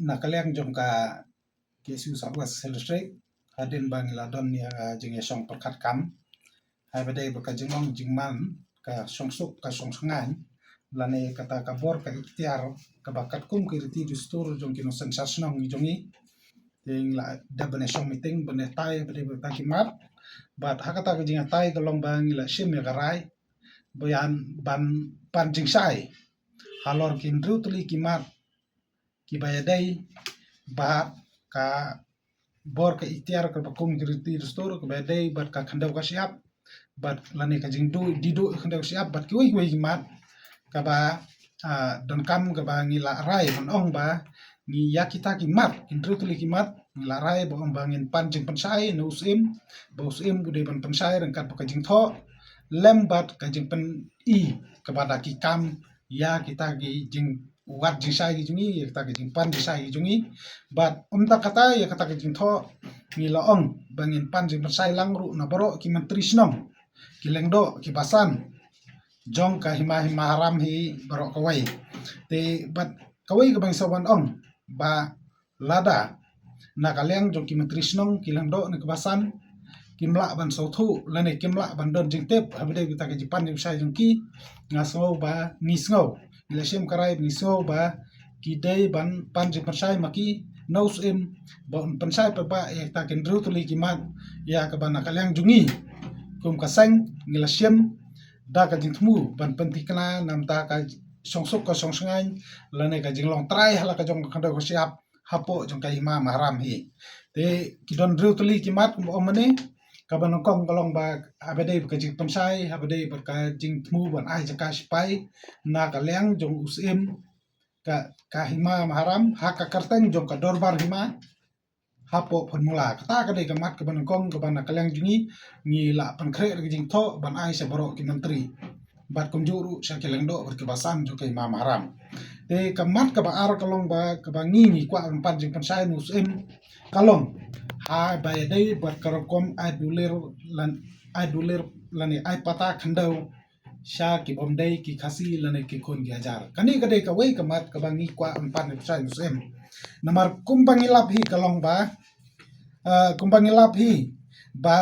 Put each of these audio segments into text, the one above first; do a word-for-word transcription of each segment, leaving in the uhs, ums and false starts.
Na ka liang jong ka KSU South West Hills District, hadien ba ngi la don ïa ka jingïashong pyrkhat kam, haba dei ba ka jinglong jingman, ka shongsuk ka shongsngain, lane kata ka bor ka iktiar kaba katkum ki riti dustur jong ki nongshong shnong jong ngi. Te ngi la dep ban ïashong meeting ban ïatai haba dei ba kata ki mat. Bad ha kata ka jingïatai ka long ba ngi la shim ïa ka rai ba ïa ban pan jingshai halor ki hynriew tylli ki mat kiba ïadei bad ka bor ka iktiar kaba kum ki riti dustur kaba ïadei bad ka khyndew ka shyiap, bad lane ka jingduh, dih duh khyndew shyiap bad kiwei kiwei ki mat, kaba, ah, donkam kaba ngi la rai ban ong ba ngi ïa kita ki mat, ki hynriew tylli ki mat, ngi la rai ba ong ba ngin pan jingpynshai na u Syiem, ba u Syiem u dei ban pynshai ryngkat bad ka jingthoh lem bad ka jingpyni kaba da ki kam ïa kita ki jingwad jingshai ki jong ngi, ïa kita ki jingpan jingshai ki jong ngi. Bad ym tang kata, ïa kata ki jingthoh ngi la ong ba ngin pan jingpynshai lang ruh na baroh ki myntri shnong, ki lyngdoh, ki basan jong ka Hima Maharam hi baroh kawei. Te bad kawei kaba ngi sa wan ong ba lada na ka liang jong ki myntri shnong, ki lyngdoh ne ki basan kim lah ban sngewthuh lane kim lah ban don jingtip haba dei kita ki jingpan jingpynshai jong ki, nga sngew ba ngi sngew, ngi la shim ka rai ba ngi sngew ba ki dei ban pan jingpynshai ma ki na u Syiem, ba un pynshai paidbah ïa kita ki hynriew tylli ki mat, ïa kaba na ka liang jong ngi kum ka seng ngi la shim da ka jingthmu ban pynthikna namar ka shongsuk ka shongsngain lane ka jinglong trai ha la ka jong ka khyndew ka shyiap hapoh jong ka Hima Maharam hi. Te ki don hynriew tylli ki mat kumba ong mynne, kaba nyngkong ka long ba haba dei bad ka jingpynshai, haba dei bad ka jingthmu ban ai jaka shipai na ka liang jong u Syiem ka, ka Hima Maharam ha ka kyrteng jong ka Dorbar Hima hapoh Phunmula. Kata ka dei ka mat kaba nyngkong kaba na ka liang jong ngi, ngi la pynkhreh da ka jingthoh ban ai sha baroh ki myntri bad kumjuh ruh sha ki lyngdoh bad ki basan jong ka Hima Maharam. Te ka mat kaba ar ka long ba kaba ngi ngi kwah ban pan jingpynshai na u Syiem ka long haba ïadei bad ka rukom ai dulir lan, ai dulir lane ai pata khyndew sha ki bym dei ki Khasi lane ki khun ki hajar. Kane ka dei kawei ka mat kaba ngi kwah ban pan jingpynshai na u Syiem. Namar kumba ngi lap hi ka long ba, ah, kumba ngi lap hi ba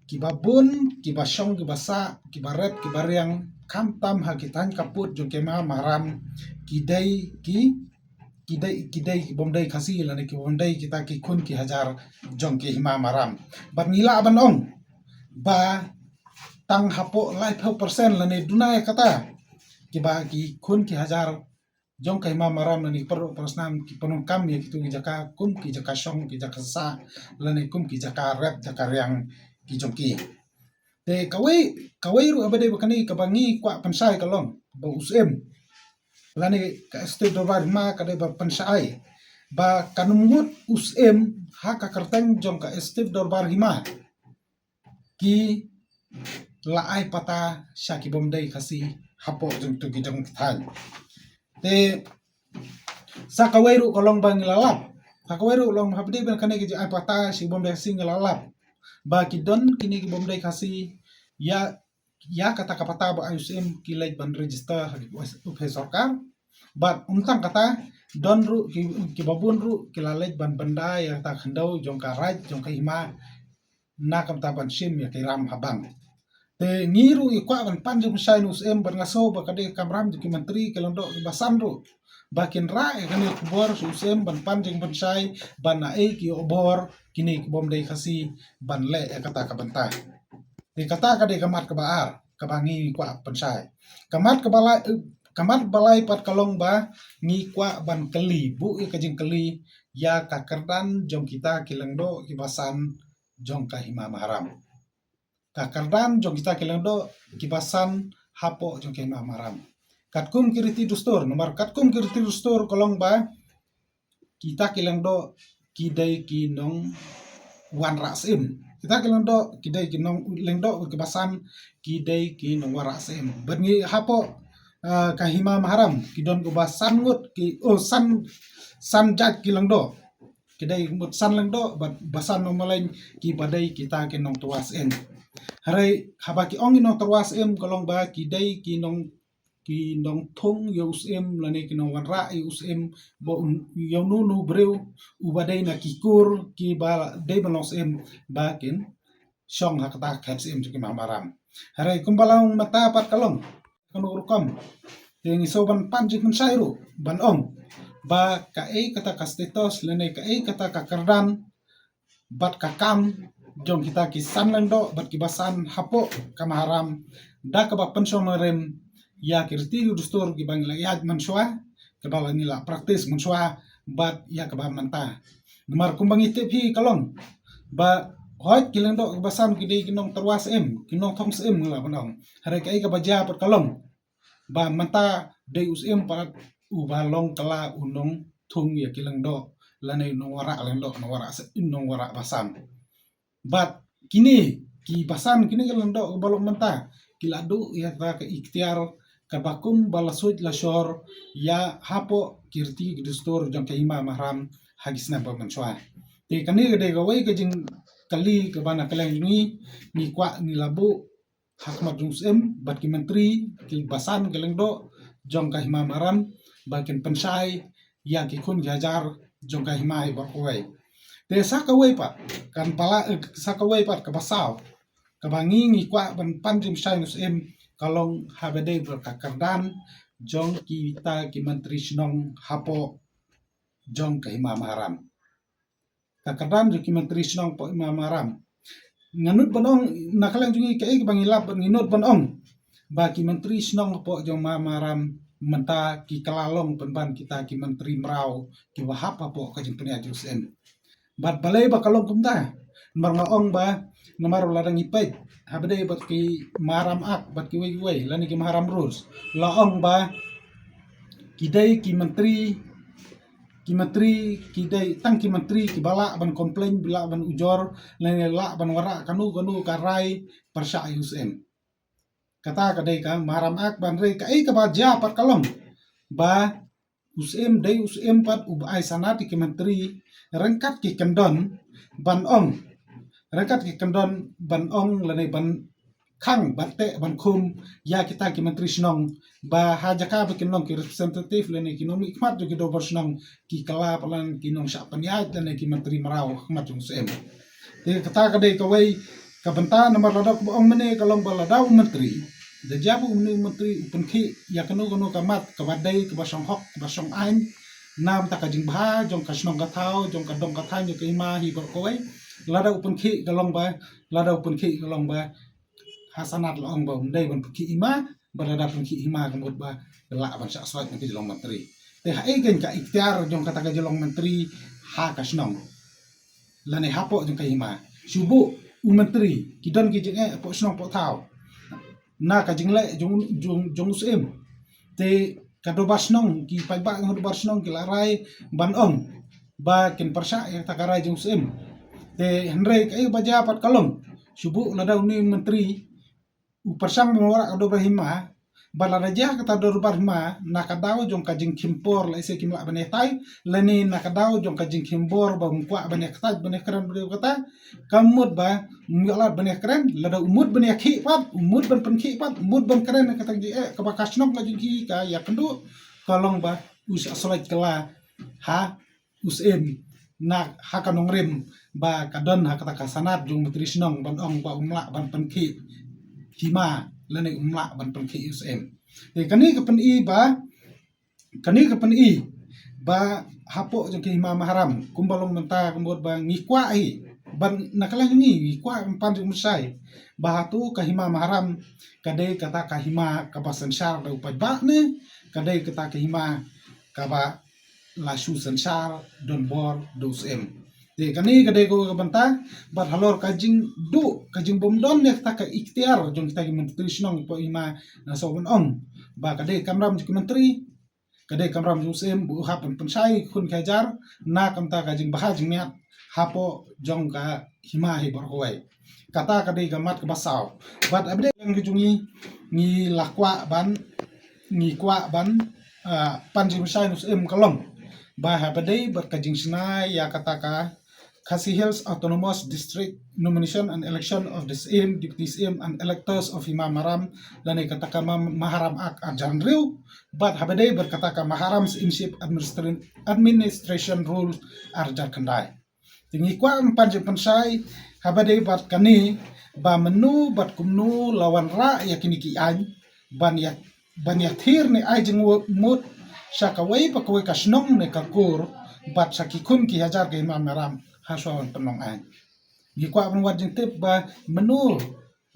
kiba bun, kiba shong, kiba sah, kiba ret, kiba riang, khamtam ha ki thaiñ ka pud jong ka Hima Maharam, ki dei ki, ki dei, ki dei ki bym dei Khasi lane ki bym dei kita ki khun ki hajar jong ka Hima Maharam. Bad ngi lah ban ong ba tang hapoh laiphew percent lane duna ïa kata, kiba ki khun ki hajar jong ka Hima Maharam lane ki para doh para snam ki pyndonkam ïa kitu ki jaka kum ki jaka shong, ki jaka sah lane kum ki jaka ret jaka riang ki jong ki. Te kawei, kawei ruh haba dei ba kane kaba ngi kwah pynshai ka long ba u Syiem lane ka Executive Dorbar Hima ka dei ban pynshai ba kan ym ngut u Syiem ha ka kyrteng jong ka Executive Dorbar Hima ki la ai pata sha ki bym dei Khasi hapoh jong kitu ki jong ki thaiñ. Te sa kawei ruh ka long ba ngi la lap, sa kawei ruh long haba dei ban kane ki jing ai pata sha ki bym dei Khasi ngi la lap ba ki don kine ki bym dei Khasi ïa, ïa kata ka pata ba ai u Syiem ki leit ban register ha ki office sorkar. Bad ym tang kata, don ruh ki, kiba bun ruh ki la leit ban pynda ïa kata ka khyndew jong ka raid jong ka hima na ka bynta ban shim ïa ki ram ha bank. Te ngi ruh ngi kwah ban pan jingpynshai na u Syiem bad nga sngew ba ka dei ka kamram jong ki myntri, ki lyngdoh, ki basan ruh ba kin rah ïa kane ka khubor sha u Syiem ban pan jingpynshai ban ai ki bor kine ki bym dei Khasi ban leh ïa kata ka bynta. Te kata ka dei ka mat kaba ar kaba ngi kwah pynshai. Ka mat kaba lai, ka mat ba lai pat ka long ba ngi kwah ban kylli, buh ïa ka jingkylli ïa ka kyrdan jong kita ki lyngdoh, ki basan jong ka hima Maharam. Ka kyrdan jong kita ki lyngdoh, ki basan hapoh jong ka hima Maharam. Katkum ki riti dustur, namar katkum ki riti dustur ka long ba kita ki lyngdoh ki dei ki nongwanrah Syiem. Kita ki lyngdoh ki dei ki nong, lyngdoh, ki basan ki dei ki nongwanrah Syiem. Bad ngi hapoh, ah, ka hima Maharam ki don kumba san ngut ki, oh, san, san jait ki lyngdoh. Ki dei mut san lyngdoh bad basan nongmlien kiba dei kita ki nongtyrwa Syiem. Hynrei haba ki ong ki nongtyrwa Syiem ka long ba ki dei ki nong, ki nongthung ïa u Syiem lane ki nongwanrah ïa u Syiem, ba un, ïa uno uno u briew uba dei na ki kur kiba dei ban long Syiem ba kin shong ha kata ka khet Syiem jong ki Hima Maram. Hynrei kumba la ong mynta pat ka long kano ka rukom. Te ngi shu ban pan jingpynshai ruh ban ong ba kaei kata ka status lane kaei kata ka kyrdan bad ka kam jong kita ki san lyngdoh bad kiba san hapoh ka Maharam da kaba pynshong nongrim ïa ki riti ki dustur kiba ngi la ïaid mynshuwa, kiba la ngi la practice mynshuwa bad ïa kaba mynta. Namar kumba ngi tip hi ka long ba hooid ki lyngdoh kiba san ki dei ki nongtyrwa Syiem, ki nongthung Syiem ngi lah ban ong. Hynrei kaei kaba jia pat ka long ba mynta dei u Syiem pat uba long kylla u nongthung ïa ki lyngdoh lane u nongwanrah lyngdoh, nongwanrah Syiem, nongwanrah ba san. Bad kine kiba san kine ki lyngdoh kiba long mynta ki la duh ïa kata ka iktiar kaba kum ba la suit la shor ïa hapoh ki riti ki dustur jong ka Hima Maharam ha ki snem ba mynshuwa. Te kane ka dei kawei ka jingkylli kaba na kylleng jong ngi, ngi kwah ngi la buh ha khmat jong u Syiem bad ki myntri kiba san ki lyngdoh jong ka Hima Maharam ba kin pynshai ïa ki khun ki hajar jong ka hima hi baroh kawei. Te sa kawei pat kan pala, eh, sa kawei pat kaba saw kaba ngi ngi kwah ban pan jingpynshai na u Syiem ka long haba dei bad ka kyrdan jong kita ki myntri shnong hapoh jong ka Hima Maharam. Ka kyrdan jong ki myntri shnong hapoh Hima Maharam. Nga nud ban ong na kylleng jong ngi kaei kaba ngi lap bad ngi nud ban ong ba ki myntri shnong hapoh jong Hima Maharam mynta ki kylla long pynban kita ki myntri mraw kiba hap hapoh ka jingpynïaid jong u Syiem. Bad balei ba ka long kumta? Namar nga ong ba namar lada ngi peit haba dei bad ki Maharam Act bad kiwei kiwei lane ki Maharam Rules la ong ba ki dei ki myntri, ki myntri ki dei tang ki myntri kiba lah ban complain, ba lah ban ujor lane lah ban wanrah kano kano ka rai pyrshah ïa u Syiem. Kata ka dei ka Maharam Act. Hynrei kaei kaba jia pat ka long ba u Syiem dei u Syiem pat uba ai sanad ïa ki myntri ryngkat ki kyndon ban ong, ryngkat ki kyndon ban ong lane ban khang ban teh ban khum ïa kita ki myntri shnong ba ha jaka ba kin long ki representative lane ki nongmihkhmat jong ki dorbar shnong ki kylla palat ki nongshah pynïaid lane ki myntri mraw ha khmat jong u Syiem. Te kata ka dei kawei ka bynta namar lada kaba ong mynne ka long ba lada u myntri, da jia ba une u myntri u pynkhih ïa kano kano ka mat kaba dei kaba shong hok kaba shong aiñ na bynta ka jingbha jong ka shnong ka thaw jong ka dong ka thaiñ jong ka hima hi baroh kawei. Lada u pynkhih ka long ba, lada u pynkhih ka long ba ha sanad la ong ba um dei ban pynkhih hima, bad lada pynkhih hima ka mut ba ka lah ban shah soit na ka jinglong myntri. Te haei kein ka iktiar jong kata ka jinglong myntri ha ka shnong lane hapoh jong ka hima? Shu buh u myntri, ki don ki jingeh hapoh shnong hapoh thaw na ka jingleh jong, jong, jong u Syiem. Te ka dorbar shnong, ki paidbah jong ka dorbar shnong ki la rai ban ong ba kin pyrshah ïa kata ka rai jong u Syiem. Te hynrei kaei ba jia pat ka long, shu buh lada une u myntri u pyrshang ban wanrah ka dorbar hima, bad lada jia kata dorbar hima na ka daw jong ka jingkhim por, lehse kim lah ban ïatai, lane na ka daw jong ka jingkhim bor ba um kwah ban ïakyntait ban ïakren briew kata, ka mut ba um ïoh lad ban ïakren. Lada u mut ban ïakhih pat, u mut ban pynkhih pat, u mut ban kren ïa kata ka jingeh kaba ka shnong ka jong ki ka ïakynduh, ka long ba u shah soit kylla ha u Syiem na ha ka nongrim ba ka don ha kata ka sanad jong u myntri shnong ban ong ba um lah ban pynkhih hima lane um lah ban pynkhih u Syiem. Te kane ka pyni ba, kane ka pyni ba hapoh jong ka hima Maharam kumba long mynta ka mut ba ngi kwah hi ban na ka liang jong ngi, ngi kwah ban pan jingpynshai ba hato ka hima Maharam ka dei kata ka hima kaba synshar da u paidbah ne ka dei kata ka hima kaba la shu synshar donbor da u Syiem. Te kane ka dei ka bynta bad halor ka jingduh ka jingbymdon ïa kata ka iktiar jong kita ki myntri shnong hapoh hima, nga sngew ban ong ba ka dei kamram jong ki myntri, ka dei kamram jong u Syiem ba u hap ban pynshai khun ki hajar na ka bynta ka jingbha jingmiat hapoh jong ka hima hi baroh kawei. Kata ka dei ka mat kaba saw. Bad haba dei ka jong ngi, ngi la kwah ban, ngi kwah ban, ah, pan jingpynshai na u Syiem ka long ba haba dei bad ka jingshna ïa kata ka, Khasi Hills Autonomous District Nomination and Election of the Syiem, Deputy Syiem and Electors of Hima Maram, lane kata ka Ma-, Maharam Act arhajar hynriew, bad haba dei bad kata ka Maharam Syiemship Administra-, Administration Rules arhajar khyndai. Te ngi kwah ban pan jingpynshai haba dei bad kane, ba mynno bad kumno la wanrah ïa kine ki aiñ ban ïa, ban ïathir ne ai jingmut sha kawei pa kawei ka shnong ne ka kur, bad sha ki khun ki hajar ki Hima Maram ha shuwa ban pynlong aiñ. Ngi kwah ban wad jingtip ba mynno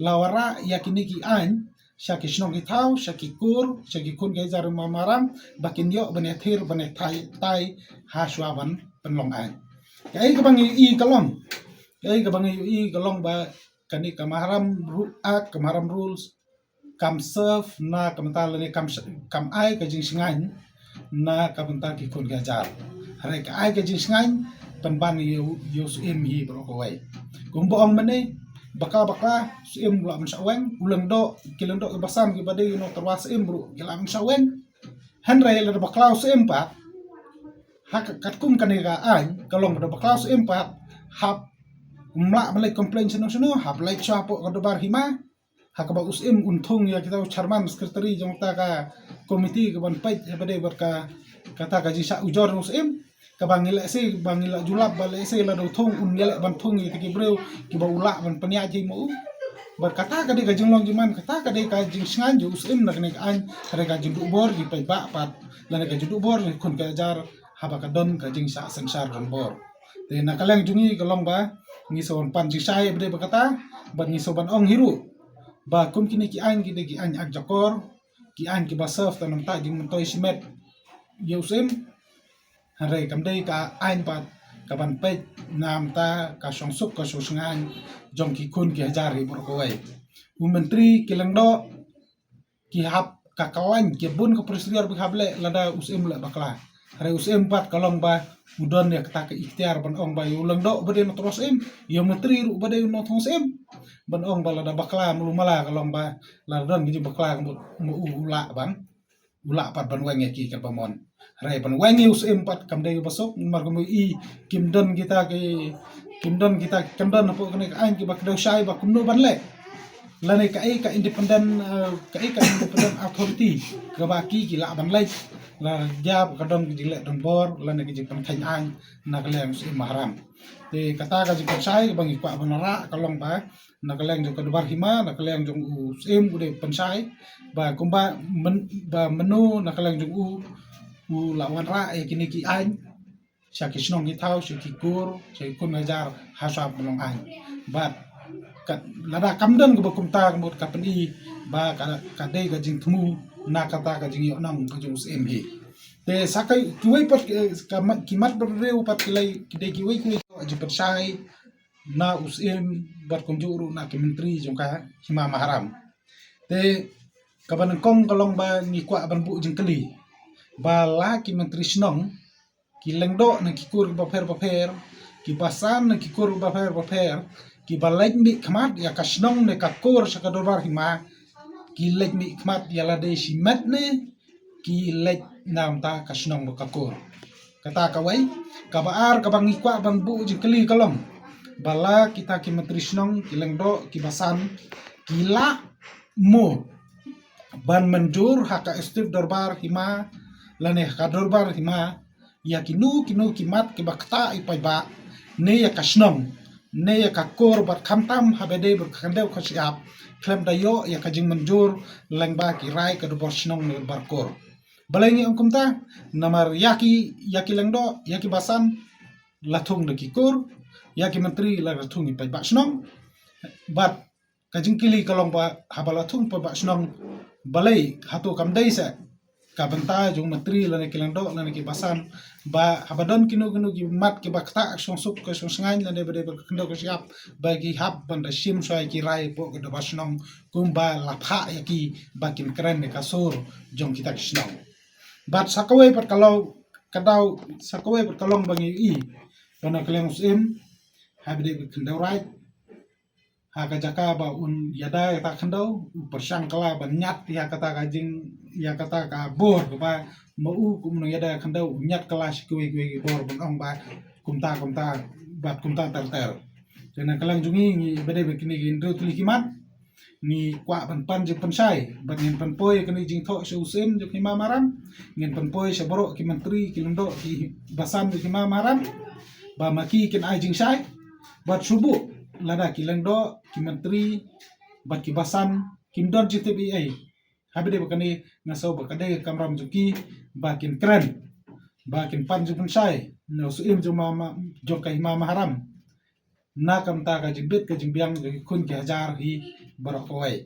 la wanrah ïa kine ki aiñ sha ki shnong ki thaw, sha ki kur, sha ki khun ki hajar Hima Maram, ba kin ïoh ban ïathir, ban ïatai, tai ha shuwa ban pynlong aiñ. Kaei kaba ngi ïohi ka long, kaei kaba ngi ïohi ka long ba kane ka Maharam Ru-, Act, ka Maharam Rules, kam serve na ka bynta lane kam sh-, kam ai ka jingshngaiñ na ka bynta ki khun ki hajar. Hynrei ka ai ka jingshngaiñ pynban ïa u, ïa u Syiem hi baroh kawei. Kumba ong mynne, bakla bakla u Syiem u lah ban shah weng, u Lyngdoh, ki Lyngdoh ki basan kiba dei u nongtyrwa Syiem ruh ki lah ban shah weng. Hynrei lada bakla u Syiem pat, ha ka, katkum kane ka aiñ ka long, lada bakla u Syiem pat, hap, um lah ban leit complain shano shano, hap leit shuwa hapoh ka dorbar hima, ha kaba u Syiem un thung ïa kita u chairman, secretary jong kata ka komiti kaban peit haba dei bad ka, kata ka jingshah ujor jong u Syiem. Kaba ngi lehse, ba ngi la ju lap ba lehse lada u thung un ïaleh ban thung ïa kita ki briew kiba u lah ban pynïaid hi ma u. Bad kata ka dei ka jinglong jingman, kata ka dei ka jingshngaiñ jong u Syiem na kane ka aiñ, ka dei ka jingduh bor jingpaidbah pat, lane ka jingduh bor jong ki khun ki hajar haba ka don ka jingshah synshar donbor. Te na ka liang jong ngi ka long ba ngi sngewbha ban pan jingshai haba dei bad kata, bad ngi sngewbha ban ong hi ruh ba kum kine ki aiñ ki dei ki aiñ akjakor, ki aiñ kiba serve tang na bynta jingmyntoi shimet ïa u Syiem. Hynrei kam dei ka aiñ pat kaban peit na bynta ka shongsuk ka shongshngaiñ jong ki khun ki hajar hi baroh kawei. U Myntri ki Lyngdoh ki hap ka khlaiñ, ki bun ka procedure ba ki hap leh lada u Syiem u leh bakla. Hynrei u Syiem pat ka long ba u don ïa kata ka iktiar ban ong ba ïa u Lyngdoh ba dei u nongtyrwa Syiem, ïa u Myntri ruh ba dei u nongtyrwa Syiem, ban ong ba lada bakla malu mala, ka long ba lada don ki jingbakla ka mut ma u, u lah ban, u lah pat ban weng ïa ki katba mon. Hynrei ban weng ïa u Syiem pat kam dei ba suk, namar kumba i kim don kita ki, kim don kita ki kyndon hapoh kane ka aiñ kiba kdew shai ba kumno ban leh, lane kaei ka independent, eh, kaei ka independent authority kaba ki, ki lah ban leh lada ka don ka jingleh donbor lane ka jingpynkheiñ aiñ na ka liang u Syiem Maharam. Te kata ka jingpynshai kaba ngi kwah ban rah ka long ba na ka liang jong ka dorbar hima, na ka liang jong u Syiem u dei pynshai ba kumba myn-, ba mynno na ka liang jong u u la wanrah ïa kine ki aiñ sha ki shnong ki thaw, sha ki kur, sha ki khun hajar ha shuwa ban pynlong aiñ. Bad ka, lada kam don kaba kumta ka mut ka pyni ba ka, ka dei ka jingthmu na kata ka jingïohnong ka jong u Syiem hi. Te sa ka, kiwei pat, eh, ka mat, ki mat briew pat ki la, ki dei kiwei kiwei ka jingpynshai na u Syiem bad kumjuh ruh na ki Myntri jong ka Hima Maharam. Te kaba nyngkong ka long ba ngi kwah ban buh jingkylli ba la ki Myntri Shnong, ki Lyngdoh na ki kur kiba pher ba pher, ki basan na ki kur kiba pher ba pher, kiba leit mihkhmat ïa ka shnong ne ka kur sha ka dorbar hima, ki leit mihkhmat ïa lade shimet ne ki leit na bynta ka shnong bad ka kur? Kata kawei. Kaba ar kaba ngi kwah ban buh jingkylli ka long ba la kita ki Myntri Shnong, ki Lyngdoh, ki basan, ki lah mo ban mynjur ha ka Executive Dorbar hima lane ha ka dorbar hima ïa kino kino ki mat kiba ktah ïa u paidbah, ne ïa ka shnong ne ïa ka kur, bad khamtam haba dei bad ka khyndew ka shyiap, khlem da ïoh ïa ka jingmynjur lyngba ki rai ka dorbar shnong ne dorbar kur. Balei ngi ong kumta? Namar ïa ki, ïa ki Lyngdoh, ïa ki basan la thung da ki kur, ïa ki Myntri la thung ïa u paidbah shnong. Bad ka jingkylli ka long ba haba la thung paidbah shnong, balei, hato kam dei seh ka bynta jong u Myntri lane ki Lyngdoh lane ki basan ba haba don kino kino ki mat kiba ktah, shongsuk ka shongshngaiñ lane ba dei ba ka khyndew ka shyiap, ba ki hap ban da shim shuwa ïa ki rai hapoh ka dorbar shnong kumba la phah ïa ki ba kin kren ïa ka sur jong kita ki shnong? Bad sa kawei pat ka long, ka daw, sa kawei pat ka long ba ngi ïohi ba na ka liang u Syiem, haba dei ba ka khyndew raid, ha ka jaka ba un ïada ïa kata ka khyndew, u pyrshang kylla ban ñiad ïa kata ka jing, ïa kata ka bor kaba ma u kum u nongïada ïa ka khyndew, u ñiad kylla sha kiwei kiwei ki bor ban ong ba kumta kumta, bad kumta ter ter. Te na ka liang jong ngi, ngi ba dei ba kine ki hynriew tylli ki mat, ngi kwah ban pan jingpynshai bad ngin pynpoi kane ka jingthoh sha u Syiem jong ka Hima Maharam, ngin pynpoi sha baroh ki myntri, ki lyngdoh, ki basan jong ka Hima Maharam, ba ma ki kin ai jingshai. Bad shu buh lada ki lyngdoh, ki myntri bad ki basan kim don jingtip ei ei, ha ba dei ba kane, nga sngew ba ka dei ka kamram jong ki ba kin kren, ba kin pan jingpynshai na u Syiem jong ma, ma, jong ka Hima Maharam na ka bynta ka jingbit ka jingbiang jong ki khun ki hajar hi baroh kawei.